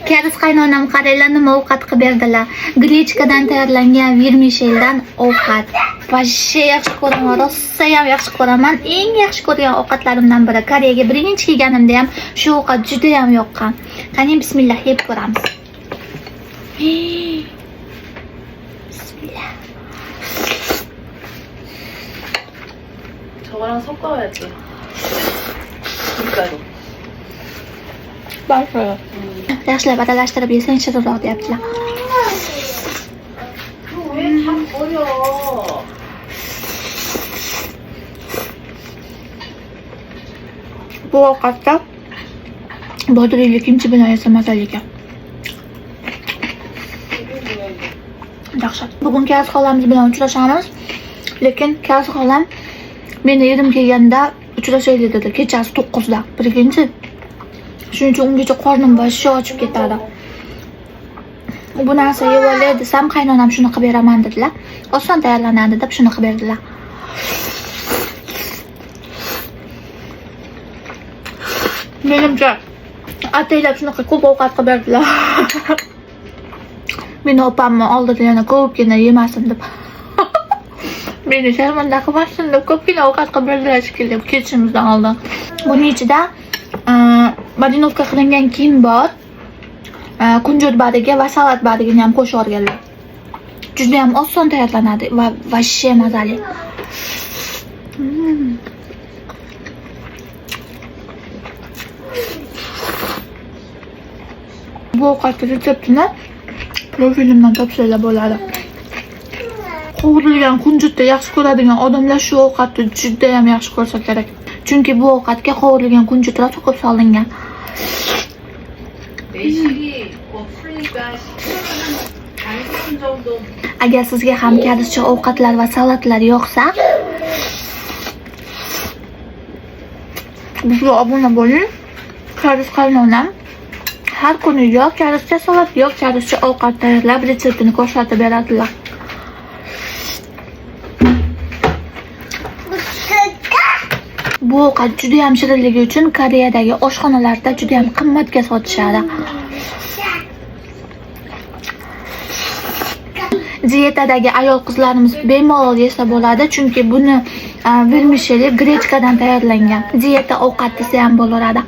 Koreys qaynonam qaranglar nima ovqat qilib berdilar. Grechkadan tayyorlangan vermisheldan ovqat. Вообще yaxshi ko'raman, rosayam yaxshi ko'raman. Eng yaxshi ko'rgan ovqatlarimdan biri. Koreyaga birinchi kelganimda ham shu ovqat juda ham yoqqan. Qani bismillah yeb ko'ramiz. Bismillah. 저거랑 섞어야지. 밀가루. 맛있어요. Yaxshilab aralashtirib yesang shirinroq deyaptilar. 그거 왜 다 버려? Bu ovqatda bodringli kimchi bilan yesa mazali ekan. Dahshat. Bugun Kaz xolamiz bilan uchrashamiz. Lekin Kaz xolam meni erim kelganda uchrashaylik dedi kechasi 9da. Birinchi. Shuning uchun ungacha qornim вообще ochib ketadi. Bu narsa yeb olay desam, qaynonam shuni qilib beraman dedilar. Oson tayyorlanadi deb shuni qilib berdilar. Menimcha ataylab shunaqa ko'p ovqat qilib berdilar. Meni opamni oldida yana ko'pgina yemasin deb. Meni sharmanda qilmasin deb ko'pgina ovqat qilib berdilar shekilli ketishimizdan oldin. Buning ichida marinovka qilingan kim bor. Kunjut barigi va salat barigini ham qo'shib yuborganlar. Juda ham oson tayyorlanadi va вообще mazali. Bu ovqatni retseptini profilimdan topsanglar bo'ladi. Qovurilgan kunjutni yaxshi ko'radigan odamlar shu ovqatni juda ham yaxshi ko'rsa kerak. Chunki bu ovqatga qovurilgan kunjut rosa ko'p solingan. 매실이 없으니까 식초를 한 반 스푼 정도 Agar sizga ham koreyscha ovqatlar va salatlar yoqsa, bizga obuna bo'ling. Koreys qaynonam har kuni yo koreyscha salat, yo koreyscha ovqat tayyorlab retseptini ko'rsatib beradilar. Bu ovqat juda ham shirinligi uchun Koreyadagi oshxonalarda juda ham qimmatga sotishadi. Dietadagi ayol qizlarimiz bemalol yesa bo'ladi, chunki buni vermisheli grechkadan tayyorlangan. Dieta ovqat desa ham bo'laveradi.